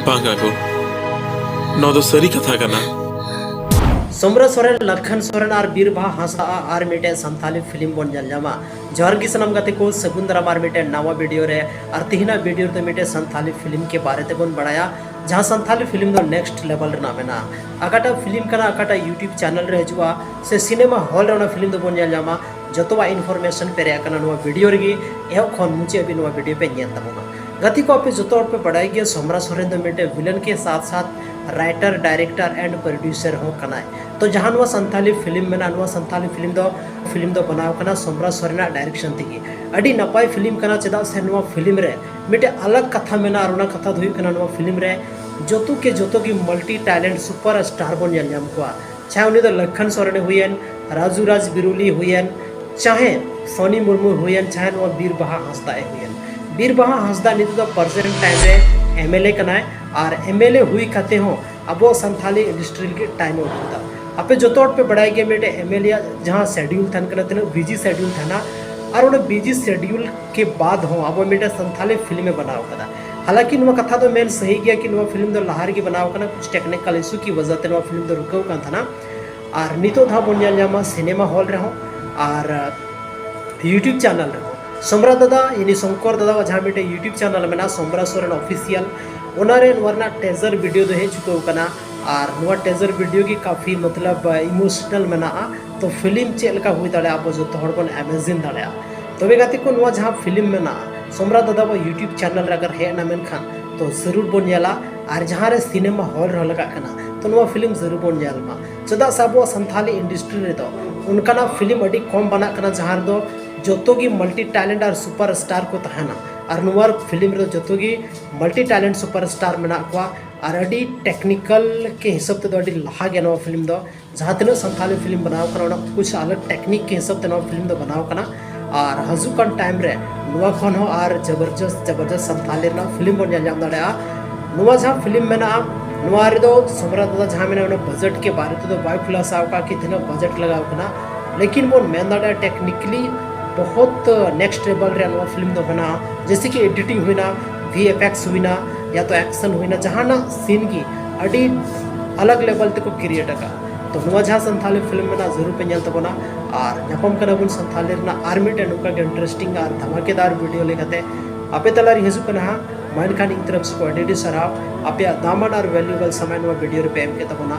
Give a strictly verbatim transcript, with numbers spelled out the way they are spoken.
ᱵᱟᱝᱟ ᱜᱳ, ᱱᱚᱣᱟ ᱫᱚ ᱥᱟᱹᱨᱤ ᱠᱟᱛᱷᱟ ᱠᱟᱱᱟ᱾ ᱥᱚᱢᱨᱟ ᱥᱚᱨᱮᱱ, ᱞᱟᱠᱷᱟᱱ ᱥᱚᱨᱮᱱ ᱟᱨ ᱵᱤᱨ ᱵᱟᱦᱟ ᱦᱟᱸᱥᱫᱟ ᱟᱜ ᱟᱨ ᱢᱤᱫᱴᱮᱱ ᱥᱟᱱᱛᱷᱟᱞᱤ ᱯᱷᱤᱞᱢ ᱵᱚᱱ ᱧᱮᱞ ᱧᱟᱢᱟ᱾ ᱡᱚᱦᱟᱨ ᱜᱮ ᱥᱟᱱᱟᱢ ᱜᱟᱛᱮ ᱠᱚ, ᱥᱟᱹᱜᱩᱱ ᱫᱟᱨᱟᱢ ᱟᱨ ᱢᱤᱫᱴᱮᱱ ᱱᱟᱣᱟ ᱵᱷᱤᱰᱤᱭᱳ ᱨᱮ᱾ ᱟᱨ ᱛᱮᱦᱮᱧᱟᱜ ᱵᱷᱤᱰᱤᱭᱳ ᱨᱮᱫᱚ ᱢᱤᱫᱴᱮᱱ ᱥᱟᱱᱛᱷᱟᱞᱤ ᱯᱷᱤᱞᱢ ᱠᱮ ᱵᱟᱨᱮ ᱛᱮᱵᱚᱱ ᱵᱟᱲᱟᱭᱟ, ᱡᱟᱦᱟᱸ ᱥᱟᱱᱛᱷᱟᱞᱤ ᱯᱷᱤᱞᱢ ᱫᱚ ᱱᱮᱠᱥᱴ ᱞᱮᱵᱮᱞ ᱨᱮᱱᱟᱜ ᱢᱮᱱᱟᱜᱼᱟ᱾ ᱚᱠᱟᱴᱟᱜ ᱯᱷᱤᱞᱢ ᱠᱟᱱᱟ, ᱚᱠᱟᱴᱟᱜ YouTube ᱪᱮᱱᱮᱞ ᱨᱮ ᱦᱤᱡᱩᱜᱼᱟ ᱥᱮ ᱥᱤᱱᱮᱢᱟ ᱦᱚᱞ ᱨᱮ ᱚᱱᱟ ᱯᱷᱤᱞᱢ ᱫᱚᱵᱚᱱ ᱧᱮᱞ ᱧᱟᱢᱟ, ᱡᱚᱛᱚᱣᱟᱜ ᱤᱱᱯᱷᱚᱨᱢᱮᱥᱚᱱ ᱯᱮᱨᱮᱡ ᱟᱠᱟᱱᱟ ᱱᱚᱣᱟ ᱵᱷᱤᱰᱤᱭᱳ ᱨᱮᱜᱮ᱾ ᱮᱦᱚᱵ ᱠᱷᱚᱱ ᱢᱩᱪᱟᱹᱫ ᱦᱟᱹᱵᱤᱡ ᱱᱚᱣᱟ ᱵᱷᱤᱰᱤᱭᱳ ᱯᱮ ᱧᱮᱞ ᱛᱟᱵᱚᱱᱟ᱾ ᱜᱟᱛᱮ ᱠᱚ, ᱟᱯᱮ ᱡᱚᱛᱚ ᱦᱚᱲ ᱯᱮ ᱵᱟᱲᱟᱭ ᱜᱮᱭᱟ, ᱥᱚᱢᱨᱟ ᱥᱚᱨᱮᱱ ᱫᱚ ᱢᱤᱫᱴᱮᱱ ᱵᱷᱤᱞᱮᱱ ᱠᱮ ᱥᱟᱛ ᱥᱟᱛ ᱨᱟᱭᱴᱟᱨ, ᱰᱟᱭᱨᱮᱠᱴᱚᱨ ᱮᱱᱰ ᱯᱨᱚᱰᱭᱩᱥᱟᱨ ᱦᱚᱸ ᱠᱟᱱᱟᱭ᱾ ᱛᱚ ᱡᱟᱦᱟᱸ ᱱᱚᱣᱟ ᱥᱟᱱᱛᱷᱟᱞᱤ ᱯᱷᱤᱞᱢ ᱢᱮᱱᱟᱜᱼᱟ, ᱱᱚᱣᱟ ᱥᱟᱱᱛᱷᱟᱞᱤ ᱯᱷᱤᱞᱢ ᱫᱚ, ᱯᱷᱤᱞᱢ ᱫᱚ ᱵᱮᱱᱟᱣ ᱠᱟᱱᱟ ᱥᱚᱢᱨᱟ ᱥᱚᱨᱮᱱᱟᱜ ᱰᱟᱭᱨᱮᱠᱥᱚᱱ ᱛᱮᱜᱮ᱾ ᱟᱹᱰᱤ ᱱᱟᱯᱟᱭ ᱯᱷᱤᱞᱢ ᱠᱟᱱᱟ, ᱪᱮᱫᱟᱜ ᱥᱮ ᱱᱚᱣᱟ ᱯᱷᱤᱞᱢ ᱨᱮ ᱢᱤᱫᱴᱮᱱ ᱟᱞᱟᱜᱽ ᱠᱟᱛᱷᱟ ᱢᱮᱱᱟᱜᱼᱟ, ᱟᱨ ᱚᱱᱟ ᱠᱟᱛᱷᱟ ᱫᱚ ᱦᱩᱭᱩᱜ ᱠᱟᱱᱟ, ᱱᱚᱣᱟ ᱯᱷᱤᱞᱢ ᱨᱮ ᱡᱚᱛᱚ ᱠᱮ ᱡᱚᱛᱚ ᱜᱮ ᱢᱟᱞᱴᱤ ᱴᱮᱞᱮᱱᱴ ᱥᱩᱯᱟᱨ ᱥᱴᱟᱨ ᱵᱚᱱ ᱧᱮᱞ ᱧᱟᱢ ᱠᱚᱣᱟ᱾ ᱪᱟᱦᱮ ᱩᱱᱤ ᱫᱚ ᱞᱟᱠᱷᱟᱱ ᱥᱚᱨᱮᱱᱮ ᱦᱩᱭᱮᱱ, ᱨᱟᱡᱩ ᱨᱟᱡᱽ ᱵᱤᱨᱩᱞᱤ ᱦᱩᱭᱮᱱ, ᱪᱟᱦᱮ ᱥᱚᱱᱤ ᱢᱩᱨᱢᱩ ᱦᱩᱭᱮᱱ, ᱪᱟᱦᱮ ᱱᱚᱣᱟ ᱵᱤᱨ ᱵᱟᱦᱟ ᱦᱟᱸᱥᱫᱟ ᱮ ᱦᱩᱭᱮᱱ᱾ ᱵᱤᱨ ᱵᱟᱦᱟ ᱦᱟᱸᱥᱫᱟ ᱱᱤᱛᱚᱜ ᱫᱚ ᱯᱨᱮᱡᱮᱱᱴ ᱴᱟᱭᱤᱢ ᱨᱮ ᱮᱢ ᱮᱞ ᱮ ᱠᱟᱱᱟᱭ, ᱟᱨ ᱮᱢ ᱮᱞ ᱮ ᱦᱩᱭ ᱠᱟᱛᱮ ᱦᱚᱸ ᱟᱵᱚ ᱥᱟᱱᱛᱷᱟᱞᱤ ᱤᱱᱰᱟᱥᱴᱨᱤ ᱞᱟᱹᱜᱤᱫ ᱴᱟᱭᱤᱢ ᱮ ᱩᱰᱩᱠ ᱮᱫᱟ᱾ ᱟᱯᱮ ᱡᱚᱛᱚ ᱦᱚᱲ ᱯᱮ ᱵᱟᱲᱟᱭ ᱜᱮᱭᱟ, ᱢᱤᱫᱴᱮᱡ ᱮᱢ ᱮᱞ ᱮ ᱟᱜ ᱡᱟᱦᱟᱸ ᱥᱮᱰᱤᱭᱩᱞ ᱛᱟᱦᱮᱱ ᱠᱟᱱᱟ, ᱛᱤᱱᱟᱹᱜ ᱵᱤᱡᱤ ᱥᱮᱰᱤᱭᱩᱞ ᱛᱟᱦᱮᱱᱟ, ᱟᱨ ᱚᱱᱟ ᱵᱤᱡᱤ ᱥᱮᱰᱤᱭᱩᱞ ᱠᱮ ᱵᱟᱫ ᱦᱚᱸ ᱟᱵᱚ ᱢᱤᱫᱴᱮᱡ ᱥᱟᱱᱛᱷᱟᱞᱤ ᱯᱷᱤᱞᱢ ᱮ ᱵᱮᱱᱟᱣ ᱠᱟᱫᱟ᱾ ᱦᱟᱞᱟᱸᱠᱤ ᱱᱚᱣᱟ ᱠᱟᱛᱷᱟ ᱫᱚ ᱢᱮᱱ ᱥᱟᱹᱦᱤ ᱜᱮᱭᱟ ᱠᱤ ᱱᱚᱣᱟ ᱯᱷᱤᱞᱢ ᱫᱚ ᱞᱟᱦᱟ ᱨᱮᱜᱮ ᱵᱮᱱᱟᱣ ᱠᱟᱱᱟ, ᱠᱩᱪ ᱴᱮᱠᱱᱤᱠᱟᱞ ᱤᱥᱩ ᱠᱤ ᱣᱟᱡᱟ ᱛᱮ ᱱᱚᱣᱟ ᱯᱷᱤᱞᱢ ᱫᱚ ᱨᱩᱠᱟᱹᱣ ᱠᱟᱱ ᱛᱟᱦᱮᱱᱟ᱾ ᱟᱨ ᱱᱤᱛᱚᱜ ᱫᱷᱟᱣ ᱵᱚᱱ ᱧᱮᱞ ᱧᱟᱢᱟ ᱥᱤᱱᱮᱢᱟ ᱦᱚᱞ ᱨᱮᱦᱚᱸ ᱟᱨ YouTube ᱪᱮᱱᱮᱞ ᱨᱮᱦᱚᱸ᱾ ᱥᱚᱢᱨᱟ ᱫᱟᱫᱟ, ᱭᱟᱱᱤ ᱥᱚᱝᱠᱚᱨ ᱫᱟᱫᱟ ᱡᱟᱦᱟᱸ ᱢᱤᱫᱴᱮᱡ YouTube ᱪᱮᱱᱮᱞ ᱢᱮᱱᱟᱜᱼᱟ, ᱥᱚᱢᱨᱟ ᱥᱚᱨᱮᱱ ᱚᱯᱷᱤᱥᱤᱭᱟᱞ, ᱚᱱᱟ ᱨᱮ ᱱᱚᱣᱟ ᱨᱮᱱᱟᱜ ᱴᱮᱡᱟᱨ ᱵᱷᱤᱰᱤᱭᱳ ᱫᱚ ᱦᱮᱡ ᱪᱩᱠᱟᱹᱣ ᱠᱟᱱᱟ᱾ ᱟᱨ ᱱᱚᱣᱟ ᱴᱮᱡᱟᱨ ᱵᱷᱤᱰᱤᱭᱳ ᱜᱮ ᱠᱟᱯᱷᱤ ᱢᱚᱛᱞᱚᱵ ᱤᱢᱳᱥᱚᱱᱟᱞ ᱢᱮᱱᱟᱜᱼᱟ᱾ ᱛᱚ ᱯᱷᱤᱞᱢ ᱪᱮᱫ ᱞᱮᱠᱟ ᱦᱩᱭ ᱫᱟᱲᱮᱭᱟᱜᱼᱟ, ᱟᱵᱚ ᱡᱚᱛᱚ ᱦᱚᱲ ᱵᱚᱱ ᱤᱢᱮᱡᱤᱱ ᱫᱟᱲᱮᱭᱟᱜᱼᱟ᱾ ᱛᱚᱵᱮ ᱜᱟᱛᱮ ᱠᱚ, ᱱᱚᱣᱟ ᱡᱟᱦᱟᱸ ᱯᱷᱤᱞᱢ ᱢᱮᱱᱟᱜᱼᱟ, ᱥᱚᱢᱨᱟ ᱫᱟᱫᱟ ᱟᱵᱚ YouTube ᱪᱮᱱᱮᱞ ᱨᱮ ᱟᱜᱟᱨ ᱦᱮᱡ ᱮᱱᱟ ᱢᱮᱱᱠᱷᱟᱱ, ᱛᱚ ᱡᱟᱹᱨᱩᱲ ᱵᱚᱱ ᱧᱮᱞᱟ᱾ ᱟᱨ ᱡᱟᱦᱟᱸ ᱨᱮ ᱥᱤᱱᱮᱢᱟ ᱦᱚᱞ ᱨᱮᱦᱚᱸ ᱞᱟᱜᱟᱜ ᱠᱟᱱᱟ, ᱛᱚ ᱱᱚᱣᱟ ᱯᱷᱤᱞᱢ ᱡᱟᱹᱨᱩᱲ ᱵᱚᱱ ᱧᱮᱞ ᱢᱟ᱾ ᱪᱮᱫᱟᱜ ᱥᱮ ᱟᱵᱚᱣᱟᱜ ᱥᱟᱱᱛᱷᱟᱞᱤ ᱤᱱᱰᱟᱥᱴᱨᱤ ᱨᱮᱫᱚ ᱚᱱᱠᱟᱱᱟᱜ ᱯᱷᱤᱞᱢ ᱟᱹᱰᱤ ᱠᱚᱢ ᱵᱮᱱᱟᱜ ᱠᱟᱱᱟ ᱡᱟᱦᱟᱸ ᱨᱮᱫᱚ ᱡᱚᱛᱚ ᱜᱮ ᱢᱟᱞᱴᱤ ᱴᱮᱞᱮᱱᱴ ᱟᱨ ᱥᱩᱯᱟᱨ ᱥᱴᱟᱨ ᱠᱚ ᱛᱟᱦᱮᱱᱟ᱾ ᱟᱨ ᱱᱚᱣᱟ ᱯᱷᱤᱞᱢ ᱨᱮᱫᱚ ᱡᱚᱛᱚ ᱜᱮ ᱢᱟᱞᱴᱤ ᱴᱮᱞᱮᱱᱴ ᱥᱩᱯᱟᱨ ᱥᱴᱟᱨ ᱢᱮᱱᱟᱜ ᱠᱚᱣᱟ᱾ ᱟᱨ ᱟᱹᱰᱤ ᱴᱮᱠᱱᱤᱠᱟᱞ ᱠᱮ ᱦᱤᱥᱟᱹᱵ ᱛᱮᱫᱚ ᱟᱹᱰᱤ ᱞᱟᱦᱟ ᱜᱮᱭᱟ ᱱᱚᱣᱟ ᱯᱷᱤᱞᱢ ᱫᱚ᱾ ᱡᱟᱦᱟᱸ ᱛᱤᱱᱟᱹᱜ ᱥᱟᱱᱛᱷᱟᱞᱤ ᱯᱷᱤᱞᱢ ᱵᱮᱱᱟᱣ ᱠᱟᱱᱟ, ᱚᱱᱟ ᱠᱩᱪ ᱟᱞᱟᱜᱽ ᱴᱮᱠᱱᱤᱠ ᱠᱮ ᱦᱤᱥᱟᱹᱵ ᱛᱮ ᱱᱚᱣᱟ ᱯᱷᱤᱞᱢ ᱫᱚ ᱵᱮᱱᱟᱣ ᱠᱟᱱᱟ᱾ ᱟᱨ ᱦᱤᱡᱩᱜ ᱠᱟᱱ ᱴᱟᱭᱤᱢ ᱨᱮ ᱱᱚᱣᱟ ᱠᱷᱚᱱ ᱦᱚᱸ ᱟᱨ ᱡᱚᱵᱚᱨᱡᱚᱥᱛ ᱡᱚᱵᱚᱨᱡᱚᱥᱛ ᱥᱟᱱᱛᱷᱟᱞᱤ ᱨᱮᱱᱟᱜ ᱯᱷᱤᱞᱢ ᱵᱚᱱ ᱧᱮᱞ ᱧᱟᱢ ᱫᱟᱲᱮᱭᱟᱜᱼᱟ᱾ ᱱᱚᱣᱟ ᱡᱟᱦᱟᱸ ᱯᱷᱤᱞᱢ ᱢᱮᱱᱟᱜᱼᱟ, ᱱᱚᱣᱟ ᱨᱮᱫᱚ ᱥᱚᱢᱨᱟ ᱫᱟᱫᱟ ᱡᱟᱦᱟᱸ ᱢᱮᱱᱟᱜᱼᱟ, ᱚᱱᱟ ᱵᱟᱡᱮᱴ ᱠᱮ ᱵᱟᱨᱮ ᱛᱮᱫᱚ ᱵᱟᱭ ᱠᱷᱩᱞᱟᱥᱟ ᱟᱠᱟᱫᱼᱟ ᱠᱤ ᱛᱤᱱᱟᱹᱜ ᱵᱟᱡᱮᱴ ᱞᱟᱜᱟᱣ ᱠᱟᱱᱟ, ᱞᱮᱠᱤᱱ ᱵᱚᱱ ᱢᱮᱱ ᱫᱟᱲᱮᱭᱟᱜᱼᱟ ᱴᱮᱠᱱᱤᱠᱟᱞᱤ ᱵᱚᱦᱩᱛ ᱱᱮᱠᱥᱴ ᱞᱮᱵᱮᱞ ᱨᱮᱭᱟᱜ ᱱᱚᱣᱟ ᱯᱷᱤᱞᱢ ᱫᱚ ᱢᱮᱱᱟᱜᱼᱟ᱾ ᱡᱮᱭᱥᱮ ᱠᱤ ᱮᱰᱤᱴᱤᱝ ᱦᱩᱭᱱᱟ, ᱵᱷᱤ ᱮᱯᱷ ᱮᱠᱥ ᱦᱩᱭᱱᱟ, ᱭᱟ ᱛᱚ ᱮᱠᱥᱚᱱ ᱦᱩᱭᱱᱟ, ᱡᱟᱦᱟᱱᱟᱜ ᱥᱤᱱ ᱜᱮ ᱟᱹᱰᱤ ᱟᱞᱟᱜᱽ ᱞᱮᱵᱮᱞ ᱛᱮᱠᱚ ᱠᱨᱤᱭᱮᱴ ᱟᱠᱟᱫᱼᱟ᱾ ᱛᱚ ᱱᱚᱣᱟ ᱡᱟᱦᱟᱸ ᱥᱟᱱᱛᱷᱟᱞᱤ ᱯᱷᱤᱞᱢ ᱢᱮᱱᱟᱜᱼᱟ, ᱡᱟᱹᱨᱩᱲ ᱯᱮ ᱧᱮᱞ ᱛᱟᱵᱚᱱᱟ᱾ ᱟᱨ ᱧᱟᱯᱟᱢ ᱠᱟᱱᱟ ᱵᱚᱱ ᱥᱟᱱᱛᱷᱟᱞᱤ ᱨᱮᱱᱟᱜ ᱟᱨ ᱢᱤᱫᱴᱮᱱ ᱱᱚᱝᱠᱟ ᱜᱮ ᱤᱱᱴᱟᱨᱮᱥᱴᱤᱝ ᱟᱨ ᱫᱷᱟᱢᱟᱠᱮᱫᱟᱨ ᱵᱷᱤᱰᱤᱭᱳ ᱞᱮᱠᱟᱛᱮ ᱟᱯᱮ ᱛᱟᱞᱟᱨᱮ ᱦᱤᱡᱩᱜ ᱠᱟᱱᱟ ᱦᱟᱸᱜ᱾ ᱢᱟ ᱮᱱᱠᱷᱟᱱ ᱤᱧ ᱛᱚᱨᱚᱯ ᱥᱮᱫ ᱠᱷᱚᱱ ᱟᱹᱰᱤ ᱟᱹᱰᱤ ᱥᱟᱨᱦᱟᱣ, ᱟᱯᱮᱭᱟᱜ ᱫᱟᱢᱟᱱ ᱟᱨ ᱵᱷᱮᱞᱩᱭᱮᱵᱚᱞ ᱥᱚᱢᱚᱭ ᱱᱚᱣᱟ ᱵᱷᱤᱰᱤᱭᱳ ᱨᱮᱯᱮ ᱮᱢ ᱠᱮᱫ ᱛᱟᱵᱚᱱᱟ᱾